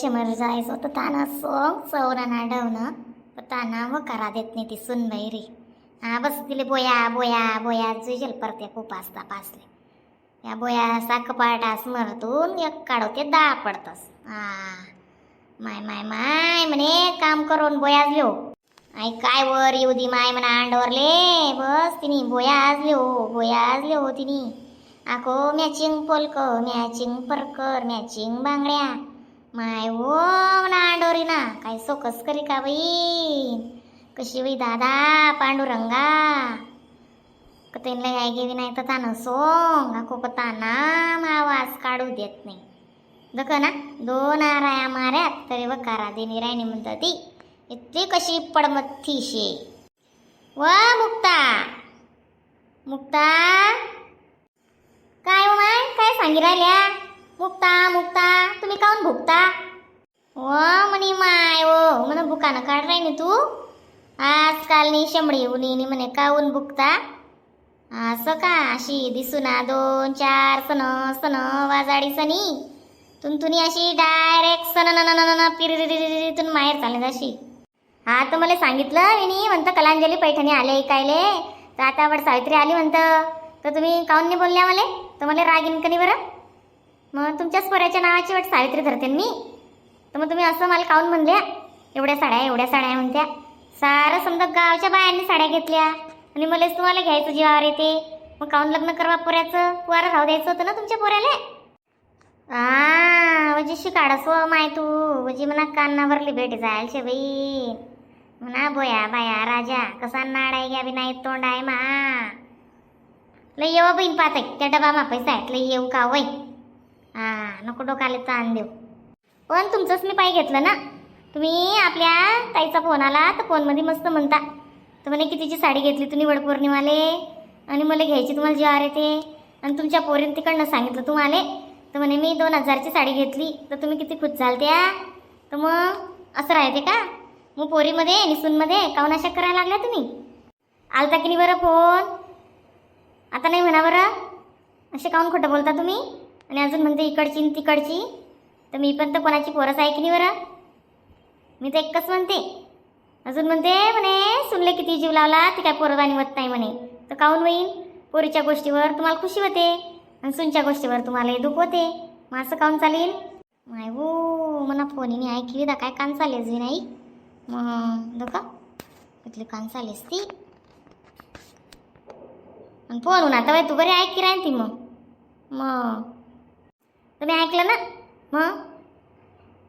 चमर जायचं होतं ताना सोंग चवना ना डवणं पण ताना व करा देत नाही ती सुनबाई रे. हा बस तिले बोया बोया बोया जुजल परते खूप असता पासले या बोया असा कपाटास मरतून एक काढवते दा पडतस. हा माय माय माय म्हणे काम करून बोयाज लिहो आई काय वर येऊ दी माय म्हणा अंडवरले बस तिनी बोयाज लिहो बोयाज लिहो तिनी आको मॅचिंग पोलक मॅचिंग परकर मॅचिंग बांगड्या माय ओ म्हणा अंडोरी ना काय सोकस करी का बाई कशी बाई दादा पांडुरंगा त्यांना काय घेवी नाही तर ताना सोंग आको ताना आवाज काढू देत नाही. दख ना दोन आराया माऱ्यात तरी वकारा देणी रायनी म्हणतात ती इतकी कशी पडमत्थी शे. व मुक्ता मुक्ता काय हो माय काय सांगी राहिल्या मुक्ता मुक्ता तुम्ही काऊन भुकता व म्हणे माय ओ म्हणे बुकानं काढ राहिनी तू आजकाल नी शंभडी उनी म्हणे काऊन भुकता असं का अशी दिसुना दोन चार सन सन वाजाडी सनी तुमतुनी अशी डायरेक्ट सन न न न न पिरिरिरिरितून माहेर चालले अशी. हा तर मला सांगितलं मी म्हणतं कलांजली पैठणी आले ऐकायले तर आता वड सावित्री आली म्हणतं तर तुम्ही काऊन नाही बोलल्या मला तर मला राग येईन का नाही बरं? मग तुमच्याच पोऱ्याच्या नावाची वट सावित्री धरते न मी तर मग तुम्ही असं मला काऊन म्हणल्या एवढ्या साड्या एवढ्या साड्या म्हणत्या सारं समजा गावच्या बायांनी साड्या घेतल्या आणि मलाच तुम्हाला घ्यायचं जीवावर येते. मग काऊन लग्न करवा पोऱ्याचं कुवारं राहू द्यायचं होतं ना तुमच्या पोऱ्याले. आ वजी शिकाडस हो माय तू वजी म्हणा कान्ना भरली भेट जायला शे बाई म्हणा बोया बाया राजा कसा नाड आहे घ्या बी नाही तोंड आहे मा लई येवा बहीण पाहत आहे त्या डबा मा पैसा आहेत लई येऊ का वय हा नको डोकाले ताण देऊ. पण तुमचंच मी पाय घेतलं ना तुम्ही आपल्या ताईचा फोन आला तर फोनमध्ये मस्त म्हणता तर म्हणे कितीची साडी घेतली तुम्ही वडपौर्णिमाले आणि मला घ्यायची तुम्हाला जीवावर येते आणि तुमच्या पोरीने तिकडनं सांगितलं तुम्हाला तर म्हणे मी 2000ची साडी घेतली तर तुम्ही किती खुश झाल त्या. तर मग असं राहते का मग पोरीमध्ये आणि सूनमध्ये काऊन अशा करायला लागल्या तुम्ही? आलता की नाही बरं फोन? आता नाही म्हणा बरं असे काऊन खोटं बोलता तुम्ही? आणि अजून म्हणते इकडची आणि तिकडची तर मी पण तर कोणाची पोरच आहे की नाही बरं? मी तर एकच म्हणते अजून म्हणते म्हणे सुनले किती जीव लावला ती काय पोरवानी होत नाही म्हणे तर काऊन होईन? पोरीच्या गोष्टीवर तुम्हाला खुशी होते आणि सूनच्या गोष्टीवर तुम्हाला दुःख होते मग असं काऊन चालेल? माय हो म्हणा फोनीने ऐकली दा काय कान चालेस बी नाही मग दका कुठली कान चालेस ती आणि फोन होऊन आता बाई तू बरी ऐकी राहीन ती मग मग तुम्ही ऐकलं ना मग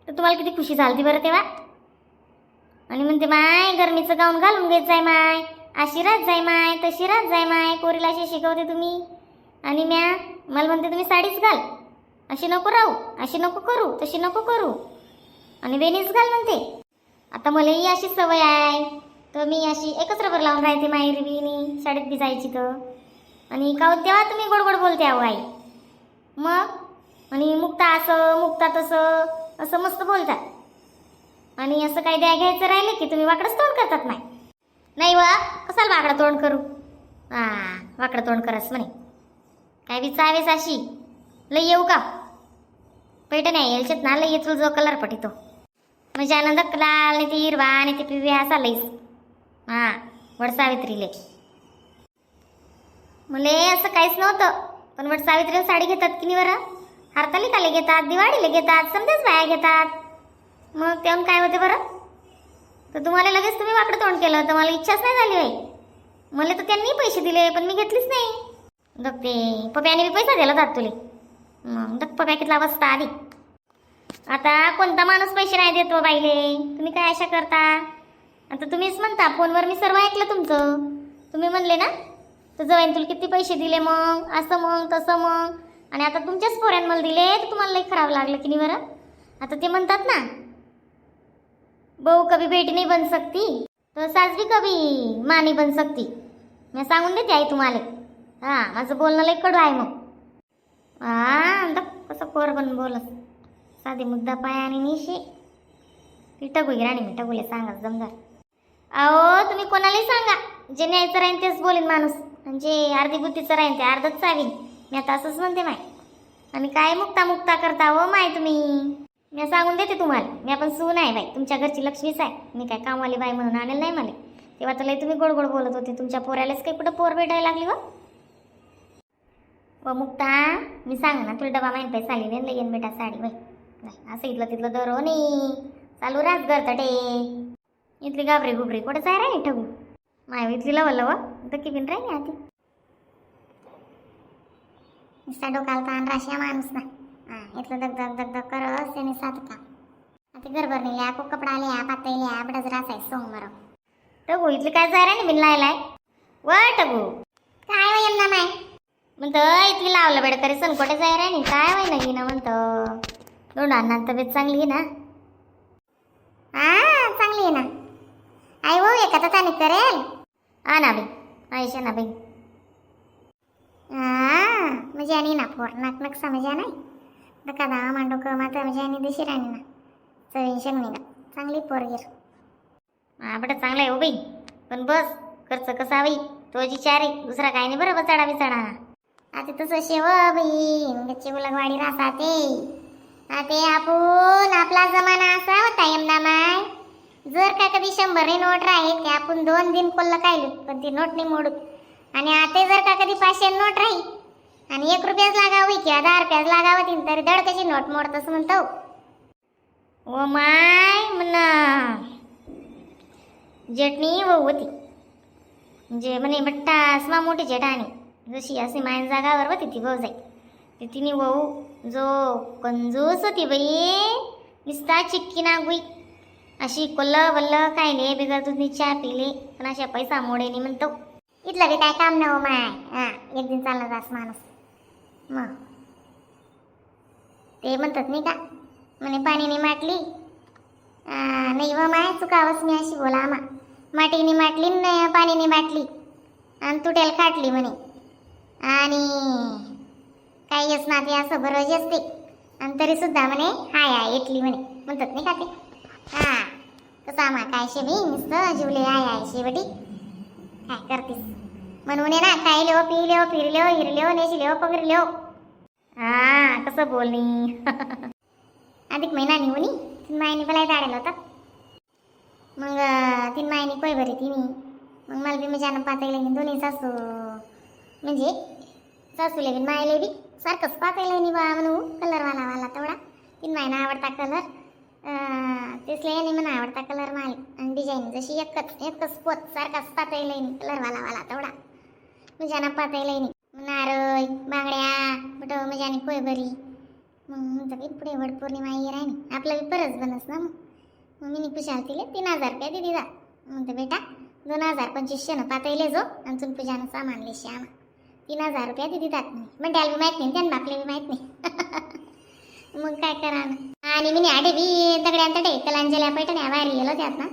तर तुम्हाला किती खुशी झाली बरं तेव्हा. आणि म्हणते माय गरमीचं गाऊन घालून घेत जाय माय अशी रात जाय माय तशी रात जाय माय पोरीला अशी शिकवते तुम्ही. आणि म्या मला म्हणते तुम्ही साडीच घाल अशी नको राहू अशी नको करू तशी नको करू आणि वेणीच घाल म्हणते. आता मलाही अशी सवय आहे तर मी अशी एकच रबर लावून राहते माहेरी बिनी शाळेत बी जायची तर. आणि का तेव्हा तुम्ही गोड गोड बोलते अहो आई मग आणि मुक्ता असं मुक्ता तसं असं मस्त बोलतात आणि असं काही द्या घ्यायचं राहिलं की तुम्ही वाकडंच तोंड करतात. नाही नाही वा कसाला वाकडं तोंड करू? हा वाकडं तोंड करस म्हणे काय बी चावेस अशी लई येऊ का पैठ नाही येलचेत ना लई येतो जो कलर पटितो म्हणजे आनंद लाल आणि ते हिरवा आणि ते पिवळ्या असा लईस. हा वड सावित्रीले मले असं काहीच नव्हतं पण वड सावित्रीला साडी घेतात की नाही बरं? हरतालिकाले घेतात दिवाळीला घेतात समजाच बाया घेतात मग तेव्हा काय होते बरं? तर तुम्हाला लगेच तुम्ही वाकडं तोंड केलं तर मला इच्छाच नाही झाली बाई. मला तर त्यांनी पैसे दिले पण मी घेतलीच नाही. दग ते पप्याने बी पैसा दिला जात तुले मग दग पप्या कितला बसता आधी. आता कोणता माणूस पैसे नाही देत हो बाईले तुम्ही काय आशा करता? आता तुम्हीच म्हणता फोनवर मी सर्व ऐकलं तुमचं तुम्ही म्हणले ना तर जवाईन तुला किती पैसे दिले मग असं मग तसं मग आणि आता तुमच्याच पोऱ्यानं मला दिले तर तुम्हाला लई खराब लागलं की नाही बरं? आता ते म्हणतात ना बहू कभी बेटी नहीं बन सकती तो सास भी कभी माँ नहीं बन सकती. मी सांगून देते आई तुम्हाला हां माझं बोलणं लई कडू आहे मग. हा कसं कोर पण बोलत साधे मुद्दा पाय आणि निशी ती टगू राणी मी टगूले सांगा जमदार. अहो तुम्ही कोणालाही सांगा जे न्यायचं राहीन तेच बोलेन माणूस म्हणजे अर्धी बुद्धीचं राहीन ते अर्धच चावीन. मी आता असंच म्हणते माय. आणि काय मुक्ता मुक्ता करता हो माय तुम्ही? मी सांगून देते तुम्हाला, मी आपण सून आहे बाई, तुमच्या घरची लक्ष्मीच आहे. मी काय कामवाली बाई म्हणून आणेल नाही मला. तेव्हा तर लय तुम्ही गोड गोड बोलत होते. तुमच्या पोरालाच काही कुठं पोर भेटायला लागली व. व मुक्ता, मी सांग ना तुला, डबा माहीन पैसा आली नाही येईन बेटा साडी बाई. नाही असं इथलं तिथलं दरो नाही चालू रास गरतटे. इथली घाबरे घुबरे कुठं जाय राही ठगू माय इथली लव लव दक्की बिन राही आधी. नुसता डोकाला ताण राशिया माणूस ना. हा इथलं दग दग दग दग करस त्याने सात का आता गरबर लिया को कपडा लिया पातळी लिया बडच रासाय सोंग मरो. टगू इथली काय जाय राही बिन लायलाय व टगू काय वय ना माय म्हणतं इथली लावलं बेड करे सण कोठे जाय राही काय वय नाही ना म्हणतं. दोन अण्णा तब्येत चांगली आहे ना? हा चांगली आहे ना आई. हो एका तर ताने करेल. हा ना बाई, आयशा ना बाई. हा मजा नाही ना पोर नाक नक्सा मजा नाही दका दा मांडो क माता मजा नाही दिशी राणी ना चवीन शंगणी ना चांगली पोरगीर. हा बेटा चांगला आहे हो बाई, पण बस खर्च कसा बाई तो जी चार आहे दुसरा काय नाही. बरोबर चढा बिचडा आता तसं शेव बाई गच्ची गुलागवाडी रासा ते आता आपण आपला जमाना असा होता यमना माय, जर का कधी 100 नोट राहील ते आपण 2 दिन कोल्ल कायलू पण ती नोट नाही मोडू. आणि आता जर का कधी 500 नोट राहील आणि 1 रुपयाच लागावी किंवा 10 रुपयाच लागावं तीन तरी दडकशी नोट मोडतस म्हणतो. ओ my म्हणा जेटणी वो होती म्हणजे म्हणे बट्टा असमा मोठी जेठाणी जशी असे मायन जागावर होती ती भाऊ जाई ती तिने वहू जो कंजूस होती बाई निस्ता चिक्की ना गुई अशी कोल्ल वल्ल खायले बिगर दुधनी चहा पिले पण अशा पैसा मोडे नाही म्हणतो. इथलं बी काय काम न हो माय. हा एक दिन चालला जास माणूस मग ते म्हणतात नाही का म्हणे पाणीने माटली नाही व माय चुकावस मी अशी बोला आमा माटीने माटली न पाणीने बाटली आणि तुटेल खाटली म्हणे. आणि काही येस ना ते असं बरोबर असते आणि तरी सुद्धा म्हणे हाय हाय येतली म्हणे म्हणतात नाही का ते. हा कसं आम्हा काय शे बाई नुसतं जीवले हाय हाय शेवटी काय करतीस म्हणून ना काय लेव पिलेव फिरलेव हिरलेव नेशिलेव पगरलेव. हा कसं बोलणी अधिक महिना निघून तीन मायनी मला दाडेल होता मग तीन मायनी कोय बरी तिनी मग मला बी मजानं पाहता येईल दोन्ही सासू म्हणजे सासूले बी मायले बी सारखंच पाहता येईल नाही बा म्हणू कलर वाला वाला तेवढा तीन मायना आवडता कलर तेचले नाही म्हणा आवडता कलर माल आणि डिझाईन जशी एकच एकच पोत सारखाच पाहता येईल कलर वाला वाला तेवढा मजानं पाहता येईल नारळ बांगड्या कुठं मजाने कोय बरी मग म्हणतं की पुढे वड पौर्णिमा ये राही ना आपलं बी परच बनस ना. मग मग मी खुशाल तिले 3000 रुपये दिदी जा म्हणतं बेटा 2025 ना पातळीले जो आणि तुम पूजानं सामान लेशी आमा 3000 रुपये दिदी जात नाही पण त्याला बी माहीत नाही त्यांना बापले बी माहीत नाही. मग काय करा ना आणि मी आडे बी दगड्यान तडे कलांजल्या पैठण्या बाहेर गेलो त्यात ना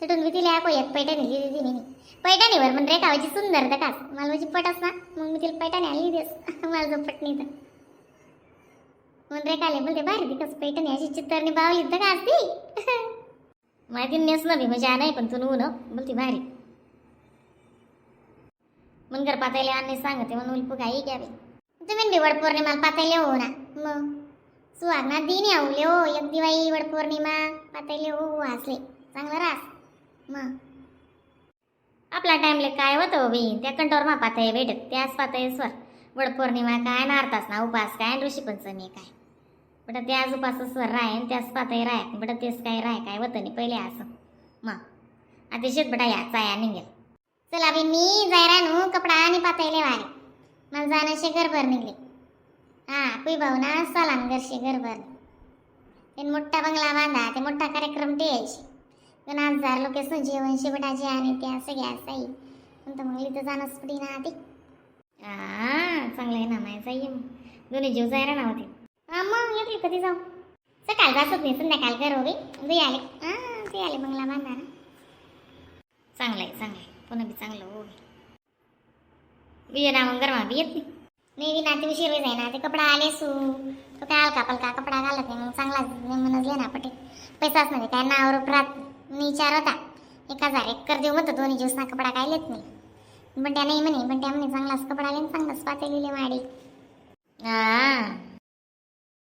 तिथून मी तिला को एक पैठणी दिली दिदी मी पैठणीवर पण रेखावायची सुंदर दकास मला म्हणजे पटस ना मग मी तिला पैठणी आणली देस मला जो पट नाही तर मग रेखाले बोलते भारी दिकस पैठणी अशी चित्तरणी बावली तर का ती माहिती नेस ना बी मजा नाही पण तू न बोलती भारी मन घर पातायले आणणे सांगते म्हणून उलपू काही घ्यावे तुम्ही बी वड पौर्णिमाला पातायले हो ना मग सुहाग ना दिन आवले हो एक दिवाळी वड पौर्णिमा पातायले हो हसले चांगलं रास मग आपला टाइमले काय होतं बाई त्या कंटावर मा पाताय भेटत त्याच पाताय स्वर वड पौर्णिमा काय नारतास ना उपास काय आणि ऋषीपंचमी काय बट त्याच उपास स्वर राय आणि त्याच पाताय राय बट तेच काय राय काय होतं नाही पहिले असं मग आता शेत बटा या चाया निघेल. चला बाई मी जायरा नु कपडा आणि पातायले वारे मला जाणं शे घरभर निघले. हा कुई भाऊ ना सलाम घरशे घरभर ते मोठा बंगला बांधा ते मोठा कार्यक्रम ठेवायचे 2000 लोक जेवण शेवटाचे आणि त्या सगळ्या साई पण तर मग इथं जाणंच पडी ना ते. हा चांगलं आहे ना माय जाई मग दोन्ही जीव जायरा ना होते. हा मग एकली कधी जाऊ सकाळ जातच नाही संध्याकाळ कर हो बाई दुई आले हा ते आले बंगला बांधा ना चांगलं आहे चांगलं आहे पुन्हा बी चांगलं हो बी ना मग गरमा बी येत नाही नाही बी ना ते उशीर जाय ना ते कपडा आले सू तो काय हलका पलका कपडा घालत नाही मग चांगलाच म्हणून ना पटे पैसाच नाही काय नावर राहत मी विचार होता 1000 एक कर देऊ म्हणतो दोन्ही दिवस ना कपडा काय लेत नाही पण त्या नाही म्हणे पण त्या म्हणे चांगलाच कपडा आले चांगलाच पाते लिहिले माडी. हा